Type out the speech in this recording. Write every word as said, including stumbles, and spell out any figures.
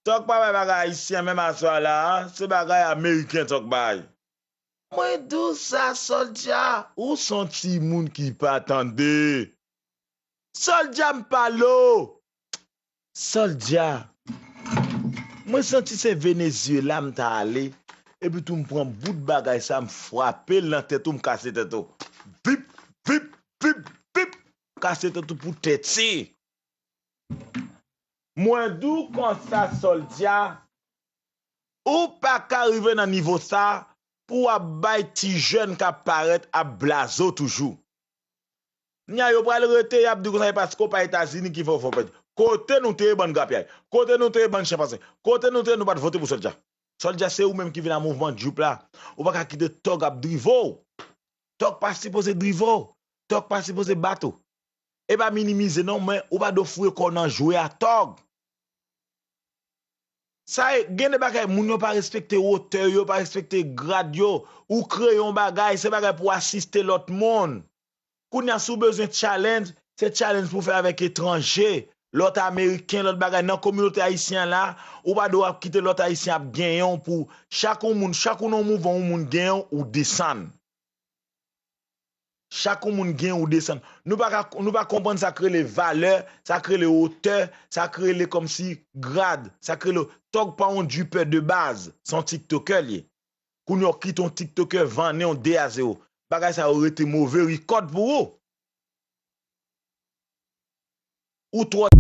Tòg pa bay bagay ayisyen menm aswè la a, se bagay ameriken Tòg bay. Mwen di w sa, Sòlja, ou s on timoun ki pa tande. Sòlja, m pale w. Sòlja, mwen santi se Venezyela m ta ale, epi tou m pran bout bagay sa, m frape l nan tèt ou, m kase tèt ou. Vip, vip, vip, vip, kase tèt ou pou tèt se. Mwen di w konsa, Sòlja, ou pa ka rive nan nivo sa pou w ap bay ti jèn k ap parèt ap blaze w toujou. Nya yo pral rete, y ap di konsa, e paske w pa Etazini ki fè w fè w pèdi. Kote nou te ye, bann grapyay? Kote nou te ye, bann chen panse? Kote nou te ye, nou pa t vote pou Sòlja? Sòlja, se ou menm ki vin a mouvman Djoop la. Ou pa ka kite Tòg ap drive w. Tòg pa sipoze drive w. Tòg pa sipoze bat ou. E pa minimize non, men ou pa dwe foure kò w nan jwe a Tòg. Sa e, gen de bagay, moun yo pa respekte wotè yo, pa respekte grad yo. Ou kreye yon bagay, se bagay pou asiste lòt moun. Kounye a, si w bezwen challenge, se challenge pou w fè avèk etranje, lòt ameriken, lòt bagay. Nan kominote ayisyen an la, ou pa dwe ap kite lòt ayisyen ap genyen w pou chak yon moun, chak ou nan yon mouvman, yon moun genyen w, ou desann. Chak yon moun gen ou desann. Nou pa ka, nou pa konprann sa k rele valè, sa k rele wotè, sa k rele kòmsi grad, sa k rele Tòg pa yon dripper de baz, se yon tiktokè l ye. Kounye a w kite yon tiktokè vannen w de a zewo. Bagay sa yo rete move rikòd pou ou. Ou twò